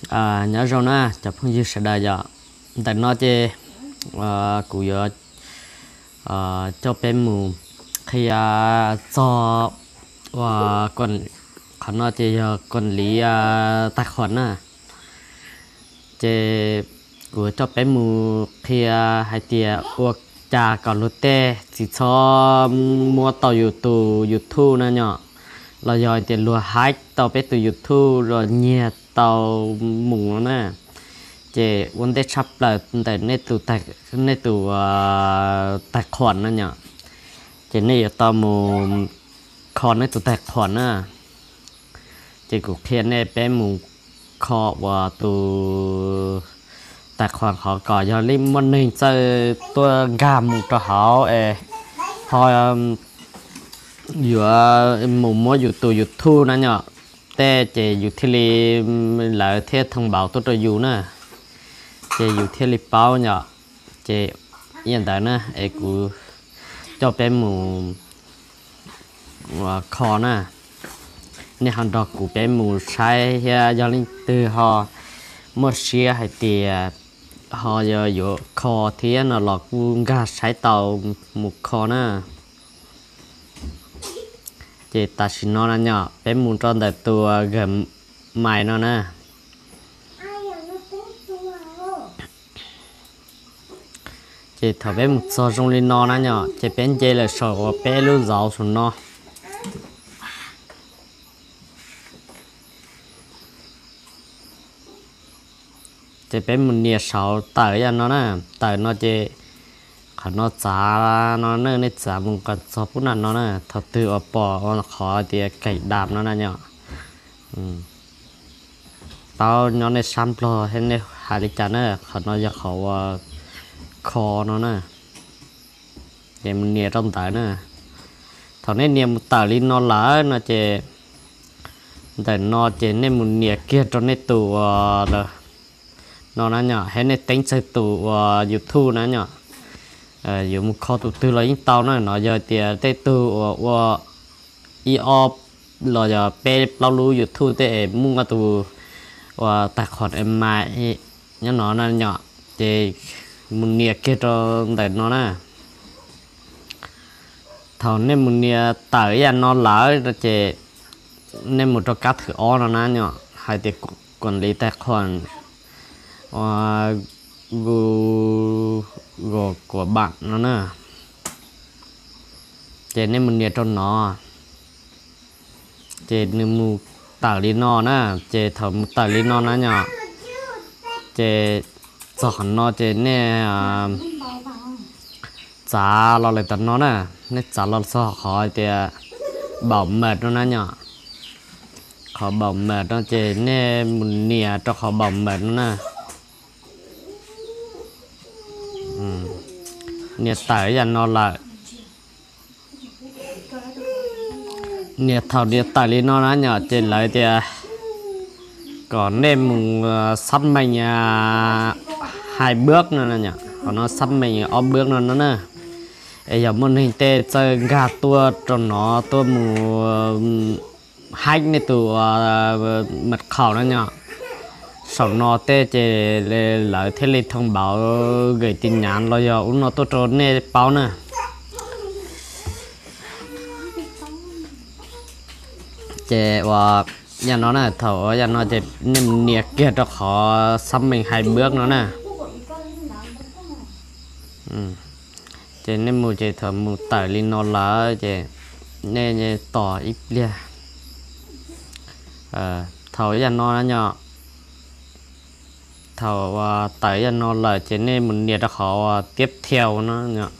Nyob zoo na cov phooj ywg sawv daws yom, ntawm no ces kuv yuav coj peb mus qhia txog ua, qhov no ces yog quản lý tài khoản na. Ces kuv coj peb mus qhia hais tias ua cas kom luag tej tsis txhob muab tau yus tus YouTube na yom, los yog hais tias luag hack tau peb tus YouTube los nyiag tau mus no na. Ces ua ntej tshaj plaws ntawm nej tus, nej tus tài khoản no yom, ces nej yuav tau mus kho nej tus tài khoản na. Ces kuv qhia nej peb mus kho ua tus tài khoản qhov kom yog li muaj neeg txawj tuaj nkag mus rau hauv es ho yuav mus muab yus tus YouTube na yom, tej ces yus thiaj li, lawv thiaj thông báo tuaj rau yus na, ces yus thiaj li paub yom. Ces yam ntawd na es kuv coj peb mus kho na. Nej ho nrog kuv peb mus saib thiab, yog leej twg ho muaj siab hais tias ho yuav kho thiab no los kuj nkag saib tau mus kho na. Ces tam sim no na yom, peb mus rau ntawm tus Gmail no na. Ces thaum peb mus txog zoo li no na yom, ces peb nce lawm saum uas peb lub zauv saum no. Ces peb mus nias saum tawm yam no na. Tawm no ces qhov no txav no na, nej txav mus kom txog pub nram no na. Thaum twg uas pom qhov tias cài đặt no na yom, paub nyob nej sab Nplog thiab nej hais li cas na, qhov no yog qhov uas kho no na. Ces mus nias rau ntawd na. Thaum nej nias mus tawm li no lawm no ces ntawm no ces nej mus nias kiag rau nej tus uas no na yom, thiab nej teeb txawg tus uas YouTube na yom. Yuav mus kho tus twg los yeej tau na, no yog tias tej tug uas ua ib ob los yog peb plaub lub YouTube tej es muaj tus uas tài khoản email nyob no na yom, ces mus nias kiag rau ntawm no na. Thaum nej mus nias tawm ib yam no lawm no ces nej mus rau kab thwv ob no na yom, hais tias quản lý tài khoản Google của bạn no na. Ces nej mus nias rau no, ces nws mus tawm li no na. Ces thaum mus tawm li no na yom, ces txog qhov no ces nej txav los lawm tom no na. Nej txav los txog qhov tias bảo mật no na yom. Qhov bảo mật no ces nej mus nias rau qhov bảo mật no na. Nias tawm yam no lawm. Nias, thaum nias tawm li no na yom, ces lawv tias kom nej mus xác minh hai bước no, qhov no xác minh ob bước no no na. Es yog muaj neeg tej txawj nkag tuaj rau no tuaj mus hack nej tus mật khẩu no yom, saum no tej ces lawv thiaj li thông báo gửi tin nhắn los yog ub no tuaj rau nej paub na. Ces ua yam no na, thaum ua yam no ces nej mus nias kiag rau qhov xác minh hai bước no na. Ces nej mus ces thaum mus tawm li no lawm ces nej tos ib pliag. Thaum yam no na yom, thaum tawm yam no lawm ces nej mus nias rau qhov tiếp theo no yom.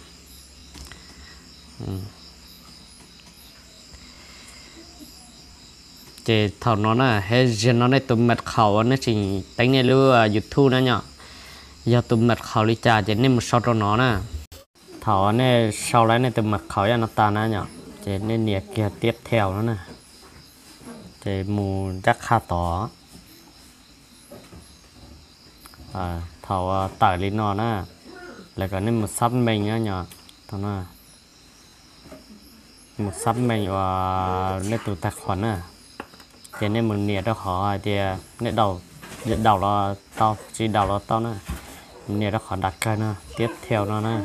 Ces thaum no na, hais tias no nej tus mật khẩu uas nej tseem teeb nej lub YouTube na yom, yog tus mật khẩu li cas ces nej mus sau rau no na. Thaum nej sau lawm nej tus mật khẩu yam no tas na yom, ces nej nias kiag tiếp theo no na, ces mus ncaj qha tod. Thaum tawm li no na, lawv kom nej mus xác minh na yom, mus xác minh uas nej tus tài khoản na, ces nej mus nias rau qhov hais tias nej đọc Daus los tau, tsis daus los tau na. Nias rau qhov nram kawg no, tiếp theo no na.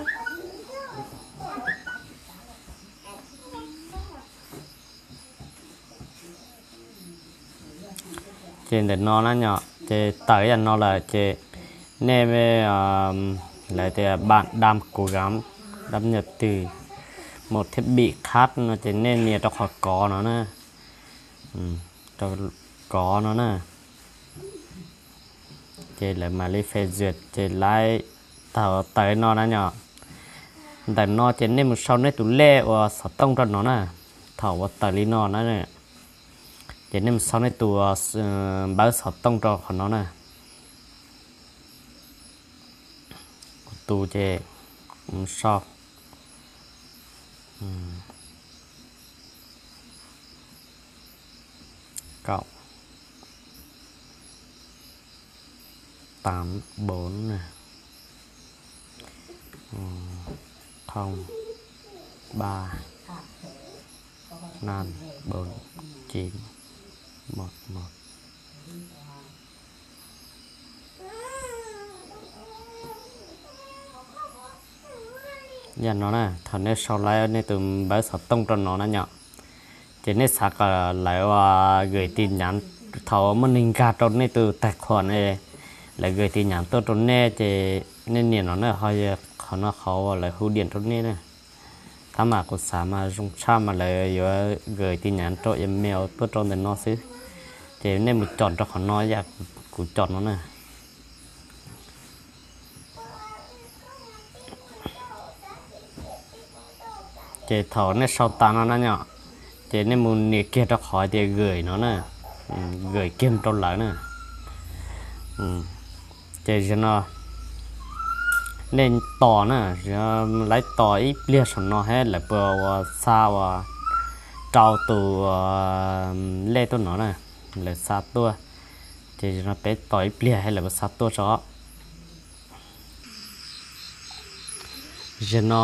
Ces ntawm no na yom, ces tawm yam no lawm ces nej, lawv tias bạn đang cố gắng đăng nhập từ một thiết bị khác no ces nej nias rau qhov có no na. Rau có no na. Ces lawv mam li phê duyệt ces lawv tawm, tawm no na yom. Ntawm no ces nej mus sau nej tus lej uas xov tooj rau no na. Thaum uas tawm li no na, ces nej mus sau nej tus npawb xov tooj rau qhov no na. Kuv tus ces sau kaum tám bốn này, không ba năm bốn chín một một. Yam no na, thaum nej sau lawv nej tus npawb xov tooj rau no na yom, ces nej xav kom lawv gửi tin nhắn, thaum muaj neeg nkag rau nej tus tài khoản ne, lawv gửi tin nhắn tuaj rau nej ces nej nias no na, ho yog qhov no qhov uas lawv hu điện rau nej na. Tab mas kuv xav mas zoo tshaj mas lawv yuav gửi tin nhắn rau email tuaj rau ntawm no xwb. Ces nej mus chọn rau qhov no yam kuv chọn no na. Ces thaum nej sau tas no na yom, ces nej mus nias kiag rau qhov tias gửi no na, gửi kiag rau lawv na. Ces zaum no nej tos na, lawv tos ib pliag saum no thiab lawv puas ua xa ua rau tus lej tuaj no na, lawv xa tuaj. Ces zaum no peb tos ib pliag thiab lawv puas xa tuaj tso. Zaum no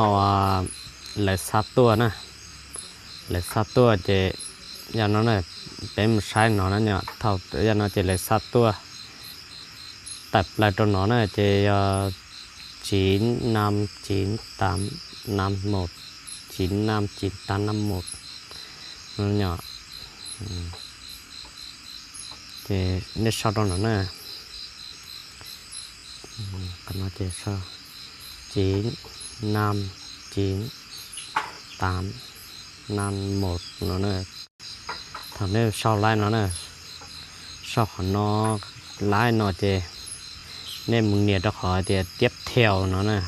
lawv xa tuaj na, lawv xa tuaj ces yog no na, peb mus saib no na yom, thaum yog no ces lawv xa tuaj, tawm plaws rau no na ces yog chín năm chín tám năm một, chín năm chín tám năm một no yom. Ces nej sau rau no na. Qhov no ces sau chín năm chín tám năm một no na. Thaum nej sau lawm no na, sau qhov no lawm no ces nej mus nias rau qhov tias tiếp theo no na,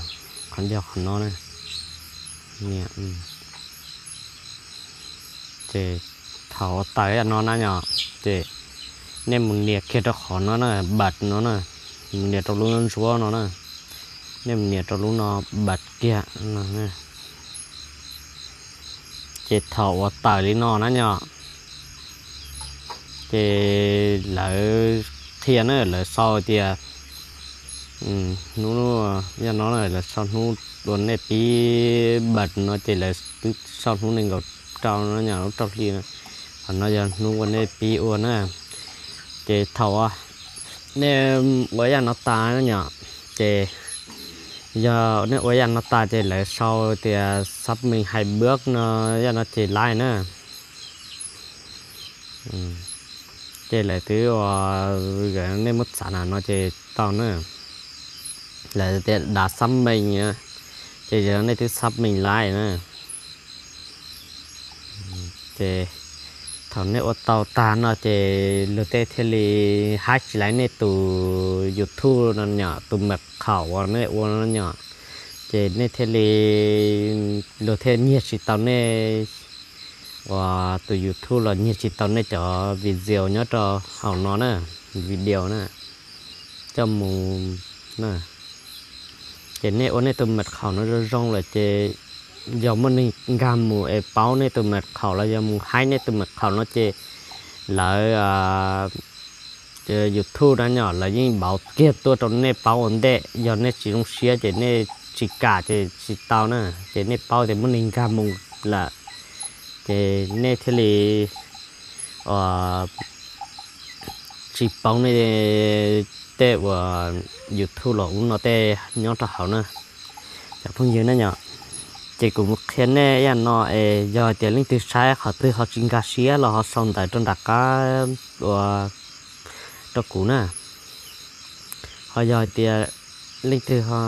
qhov ncauj qhov no na. Nias, ces thaum tawm yam no na yom, ces nej mus nias kiag rau qhov no na, bật no na, mus nias rau lub ntsuab no na, nej mus nias rau lub no bật kiag no. Ces thaum uas tawm li no na yom, ces lawv qhia na, lawv sau tias hnub, yog no lawv sau hnub uas nej pib bật no ces lawv twb sau hnub nees nkaum rau no yom, lub rau hli no. Qhov no yog hnub uas nej pib ua na. Ces thaum nej ua yam no tas na yom, ces yog nej ua yam no tas ces lawv sau tias xác minh hai bước no, yam no ces lawm na. Ces lawv twb ua, nej muab txav na no ces tau na. Lawv tias đã xác minh, ces yog nej twb xác minh lawm na. Ces thaum nej ua tau tag no ces luag tej thiaj li hack tsis laiv nej tus YouTube no yom, tus mật khẩu uas nej ua no yom. Ces nej thiaj li, luag thiaj nyiag tsis tau nej uas tus YouTube los nyiag tsis tau nej cov video nyob rau hauv no na, video na, coj mus na. Ces nej ua nej tus mật khẩu no zoo zoo lawm ces yog muaj neeg nkag mus es paub nej tus mật khẩu los yog mus hack nej tus mật khẩu no ces lawv YouTube na yom, lawv yeej pauv kiag tuaj rau nej paub ua ntej. Yog nej tsis zoo siab ces nej tsis kam ces tsis tau na. Ces nej paub tias muaj neeg nkag mus lawm ces nej thiaj li tsis paub nej tej uas YouTube los ub no tej nyob rau hauv na, cov phooj ywg na yom. Ces kuv mus qhia nej ib yam no es yog hais tias leej twg saib qhov twg ho tsis nkag siab los ho sau ntawv rau nram qab uas rau kuv na. Ho yog hais tias leej twg ho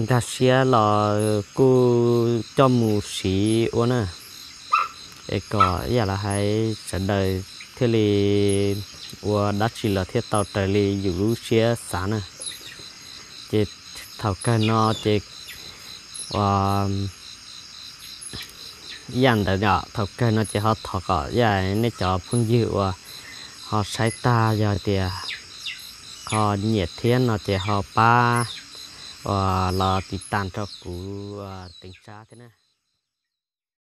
nkag siab los kuj coj mus siv ua na, es kom ib yam li hais sawv daws thiaj li ua dab tsi los thiaj tau raws li yus lub siab xav na. Ces thaum kawg no ces ua ib yam ntawd os, thaum kawg no ces ho thov kom ib yam nej cov phooj ywg uas ho saib tag yog tias ho nyiam thiab no ces ho pab uas los tiv tas rau kuv Teev Tsab thiab na.